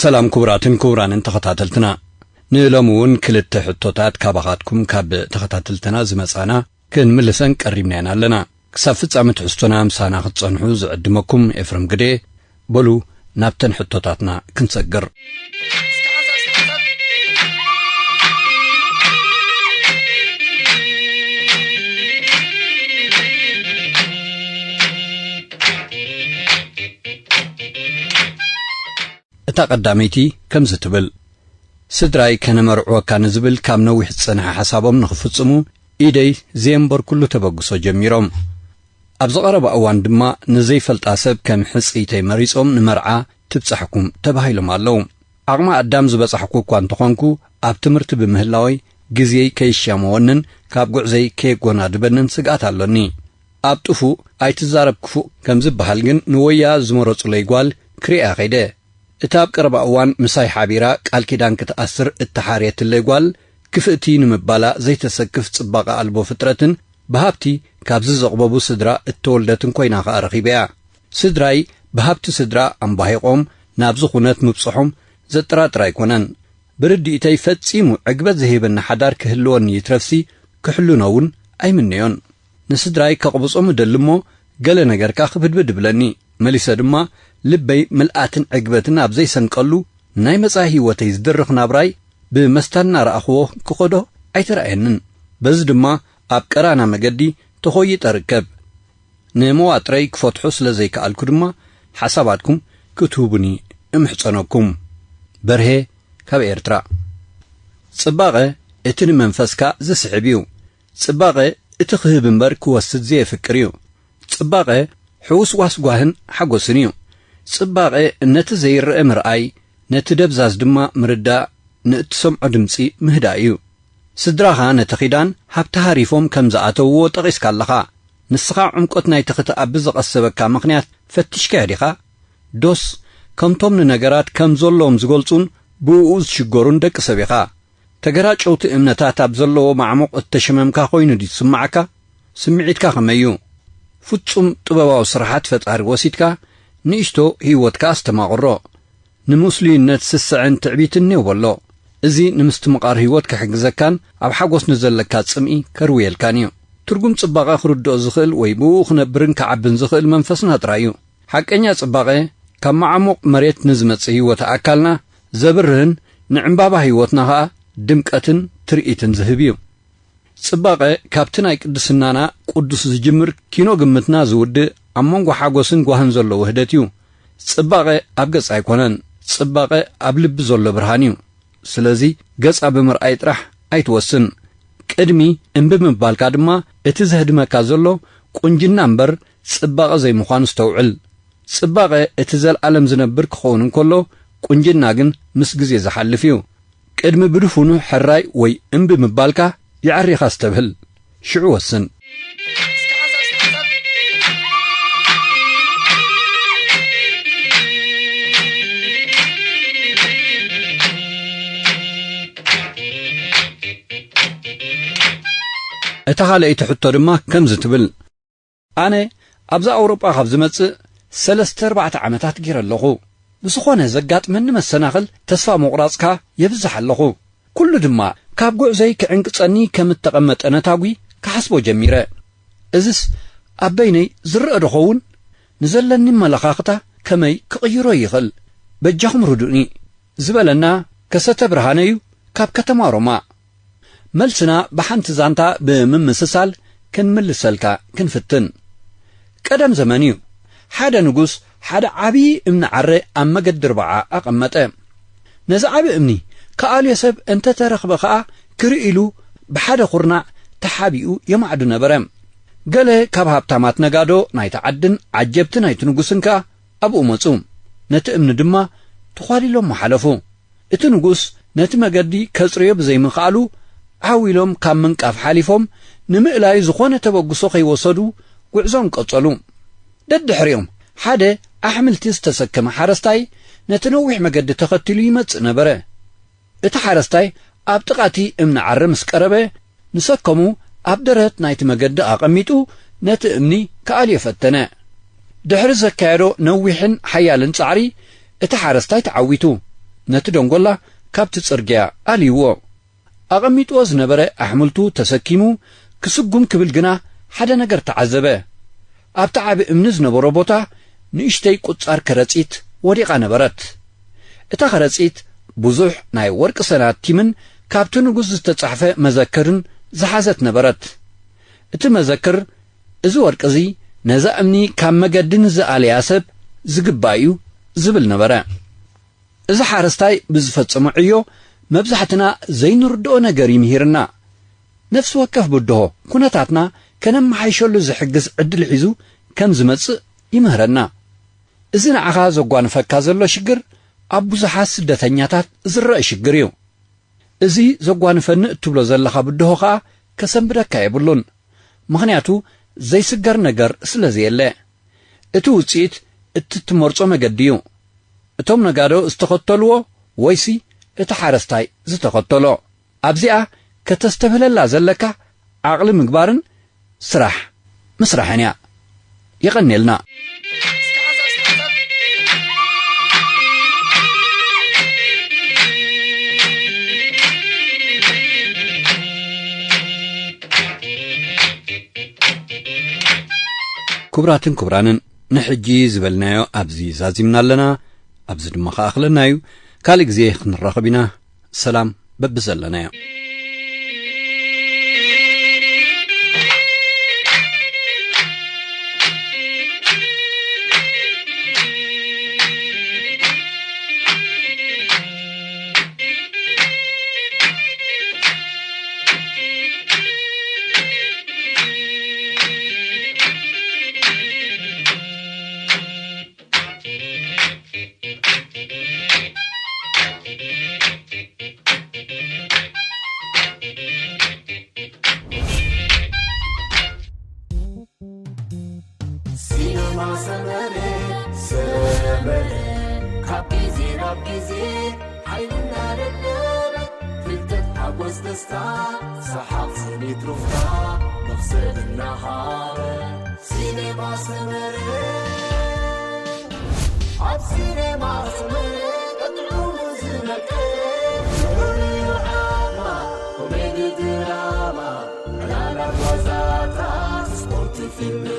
ሰላም ክቡራትን ክቡራንን ተኸታተልትና፣ ንሎሚ እውን ክልተ ሕቶታት ካባኻትኩም ካብ ተኸታተልትና ዝመጻና ክንምልሰን ቀሪብናየን ኣለና። ክሳብ ፍጻመ ትሕዝቶና ምሳና ክትጸንሑ ዝዕድመኩም ኤፍረም ግዴ። በሉ ናብተን ሕቶታትና ክንሰግር። እታ ቀዳመይቲ ከምዚ ትብል፣ ስድራይ ከነመርዕወካ ንዝብል ካብ ነዊሕ ዝጸንሐ ሓሳቦም ንኽፍጽሙ ኢደይ ዘየንበርኩሉ ተበግሶ ጀሚሮም። ኣብ ዝቐረባ እዋን ድማ ንዘይፈልጣ ሰብ ከም ሕጽይተይ መሪጾም ንመርዓ ትብጻሕኩም ተባሂሎም ኣለዉ። ዓቕሚ ኣዳም ዝበጻሕኩ እኳ እንተኾንኩ፣ ኣብ ትምህርቲ ብምህላወይ ግዜይ ከይሻመወንን ካብ ጉዕዘይ ከየጎናድበንን ስግኣት ኣሎኒ። ኣብ ጥፉእ ኣይትዛረብ ክፉእ ከም ዝበሃል ግን ንወያ ዝመረጹለይ ጓል ክርእያ ከይደ። እታ ኣብ ቀረባ እዋን ምሳይ ሓቢራ ቃል ኪዳን ክትኣስር እተሓርየትለይ ጓል፣ ክፍእቲ ንምባላ ዘይተሰክፍ ጽባቐ ኣልቦ ፍጥረትን ብሃብቲ ካብ ዝዘቕበቡ ስድራ እተወልደትን ኮይና ኸኣ ረኺበያ። ስድራይ ብሃብቲ ስድራ ኣምባሂቖም ናብዚ ኩነት ምብጽሖም ዘጠራጥር ኣይኮነን። ብርድኢተይ ፈጺሙ ዕግበት ዝህበኒ ሓዳር ክህልወኒ ይትረፍሲ ክሕልኖ እውን ኣይምነዮን። ንስድራይ ከቕብጾም እደሊ እሞ፣ ገለ ነገር ከኣ ክብድብድ እብለኒ። መሊሰ ድማ፣ ልበይ ምልኣትን ዕግበትን ኣብ ዘይሰንቀሉ፣ ናይ መጻኢ ህይወተይ ዝድርኽ ናብራይ ብመስታና ረኣኽዎ ክኸዶ ኣይተራእየንን። በዚ ድማ ኣብ ቀራና መገዲ ተኾይጠ እርከብ። ንመዋጥረይ ክፈትሖ ስለ ዘይከኣልኩ ድማ፣ ሓሳባትኩም ክትህቡኒ እምሕጸነኩም። በርሄ ካብ ኤርትራ። ጽባቐ እቲ ንመንፈስካ ዝስሕብ እዩ። ጽባቐ እቲ ክህብ እምበር ክወስድ ዘየፍቅር እዩ። ጽባቐ ሕውስዋስ ጓህን ሓጎስን እዩ። ጽባቐ ነቲ ዘይረኣ ምርኣይ፣ ነቲ ደብዛዝ ድማ ምርዳእ፣ ንእትሰምዖ ድምጺ ምህዳእ እዩ። ስድራኻ ነቲ ኪዳን ሃብቲ ሃሪፎም ከም ዝኣተውዎ ጠቒስካ ኣለኻ። ንስኻ ዕምቆት ናይቲ ክትኣቢ ዘቐሰበካ ምኽንያት ፈቲሽካዮ ዲኻ? ዶስ ከምቶም ንነገራት ከም ዘለዎም ዝገልጹን ብእኡ ዝሽገሩን ደቂ ሰብ ኢኻ? ተገራጨውቲ እምነታት ኣብ ዘለዎ ማዕሙቕ እተሸመምካ ኮይኑ ድዩ ዝስምዓካ? ስምዒትካ ከመይ እዩ? ፍጹም ጥበባዊ ስርሓት ፈጣሪ ወሲድካ ንእሽቶ ህይወትካ ኣስተማቕሮ። ንምስሉይነት ስስዐን ትዕቢትን ኔው በሎ። እዚ ንምስትምቓር ህይወት ክሕግዘካን ኣብ ሓጎስ ንዘለካ ጽምኢ ከርውየልካን እዩ። ትርጉም ጽባቐ ክርድኦ ዝኽእል ወይ ብእኡ ክነብርን ክዓብን ዝኽእል መንፈስና ጥራይ እዩ። ሓቀኛ ጽባቐ ካብ መዓሙቕ መሬት ንዝመጽእ ህይወት ኣካልና ዘብርህን ንዕምባባ ህይወትና ኸኣ ድምቀትን ትርኢትን ዝህብ እዩ። ጽባቐ ካብቲ ናይ ቅድስናና ቅዱስ ዝጅምር ኪኖ ግምትና ዝውድእ ኣብ መንጎ ሓጎስን ጓህን ዘሎ ውህደት እዩ። ጽባቐ ኣብ ገጽ ኣይኮነን። ጽባቐ ኣብ ልቢ ዘሎ ብርሃን እዩ። ስለዚ ገጻ ብምርኣይ ጥራሕ ኣይትወስን። ቅድሚ እምቢ ምባልካ ድማ እቲ ዘህድመካ ዘሎ ቁንጅና እምበር ጽባቐ ዘይምዃኑ ኣስተውዕል። ጽባቐ እቲ ዘልኣለም ዝነብር ክኸውን እንከሎ፣ ቁንጅና ግን ምስ ግዜ ዝሓልፍ እዩ። ቅድሚ ብድፉኑ ሕራይ ወይ እምቢ ምባልካ የዕሪኻ ኣስተብህል። ሽዑ ወስን። እታ ካልኣይቲ ሕቶ ድማ ከምዚ ትብል። ኣነ ኣብዛ ኣውሮጳ ካብ ዝመጽእ ሰለስተ ኣርባዕተ ዓመታት ገይረ ኣለኹ። ብዝኾነ ዘጋጥመኒ መሰናኽል ተስፋ ምቑራጽካ የብዝሕ ኣለኹ። ኩሉ ድማ ካብ ጉዕዞይ ክዕንቅጸኒ ከም እተቐመጠ ነታጒ ክሓስቦ ጀሚረ። እዝስ ኣብ በይነይ ዝረኣ ዶ ኸውን? ንዘለኒ መለኻኽታ ከመይ ክቕይሮ ይኽእል? በጃኹም ርዱእኒ ዝበለና ከሰተ ብርሃነ እዩ ካብ ከተማ ሮማ። መልስና ብሓንቲ ዛንታ ብምምስሳል ክንምልሰልካ ክንፍትን። ቀደም ዘመን እዩ። ሓደ ንጉስ ሓደ ዓቢ እምኒ ዓረ ኣብ መገዲ ርባዓ ኣቐመጠ። ነዚ ዓቢ እምኒ ክኣልዮ ሰብ እንተ ተረኽበ ኸኣ ክርኢ ኢሉ ብሓደ ኹርናዕ ተሓቢኡ የማዕዱ ነበረ። ገለ ካብ ሃብታማት ነጋዶ ናይቲ ዓድን ዓጀብቲ ናይቲ ንጉስን ከኣ ኣብኡ መጹ። ነቲ እምኒ ድማ ተዃሊሎሞ ሓለፉ። እቲ ንጉስ ነቲ መገዲ ከጽርዮ ብዘይምኽኣሉ፣ ዓው ኢሎም ካብ ምንቃፍ ሓሊፎም፣ ንምእላዩ ዝኾነ ተበግሶ ከይወሰዱ ጉዕዞኦም ቀጸሉ። ደድሕሪኦም፣ ሓደ ኣሕምልቲ ዝተሰከመ ሓረስታይ ነቲ ነዊሕ መገዲ ተኸቲሉ ይመጽእ ነበረ። እቲ ሓረስታይ ኣብ ጥቓ እቲ እምኒ ዓረ ምስ ቀረበ፣ ንሰከሙ ኣብ ደረት ናይቲ መገዲ ኣቐሚጡ ነቲ እምኒ ክኣልዮ ፈተነ። ድሕሪ ዘካየዶ ነዊሕን ሓያልን ጻዕሪ፣ እቲ ሓረስታይ ተዓዊቱ። ነቲ ደንጎላ ካብቲ ጽርግያ ኣልይዎ። ኣቐሚጥዎ ዝነበረ ኣሕምልቱ ተሰኪሙ ክስጉም ክብል ግና ሓደ ነገር ተዓዘበ። ኣብቲ ዓቢ እምኒ ዝነበሮ ቦታ ንእሽተይ ቁጻር ከረጺት ወዲቓ ነበረት። እታ ከረጺት ብዙሕ ናይ ወርቂ ሰናቲምን ካብቲ ንጉስ ዝተጻሕፈ መዘክርን ዝሓዘት ነበረት። እቲ መዘክር፣ "እዚ ወርቂ እዚ ነዛ እምኒ ካብ መገዲ ንዝኣለያ ሰብ ዝግባእ እዩ" ዝብል ነበረ። እዚ ሓረስታይ ብዝፈጸሞ ዕዮ መብዛሕትና ዘይንርድኦ ነገር ይምሂርና። ነፍሲ ወከፍ ብድሆ ኩነታትና ከነመሓይሸሉ ዝሕግዝ ዕድል ሒዙ ከም ዝመጽእ ይምህረና። እዚ ንዓኻ ዘጓንፈካ ዘሎ ሽግር ኣብ ብዙሓት ስደተኛታት ዝረአ ሽግር እዩ። እዚ ዘጓንፈኒ እትብሎ ዘለኻ ብድሆ ኸኣ ከሰንብደካ የብሉን። ምኽንያቱ ዘይስገር ነገር ስለ ዘየለ። እቲ ውጽኢት እቲ እትመርጾ መገዲ እዩ። እቶም ነጋዶ ዝተኸተልዎ ወይሲ እቲ ሓረስታይ ዝተኸተሎ። ኣብዚኣ ከተስተብህለላ ዘለካ ዓቕሊ ምግባርን ስራሕ ምስራሕን እያ። የቐንየልና። ክቡራትን ክቡራንን፣ ንሕጂ ዝበልናዮ ኣብዚ ዛዚምና ኣለና። ኣብዚ ድማ ከኣኽለና እዩ። ካልእ ግዜ ክንራኸብ ኢና። ሰላም በብዘለናዮ። ሲነማ ሰመረ፣ ሰመረ፣ ካብ ግዜ ናብ ግዜ ሓይልና ደለበ፣ ፍልጠት፣ ሓጎስ፣ ደስታ፣ ሰሓቕ፣ ስኒት፣ ሩፍታ፣ መኽሰብ እናሃበ። ሲነማ ሰመረ፣ ኣብ ሲነማ ሰመረ፣ ቀጥዑ ዝነቀ፣ ፍሉይ ዓድማ፣ ኮሜዲ፣ ድራማ፣ ዕላላት፣ ዋዛታት፣ ስፖርት፣ ፊልም፣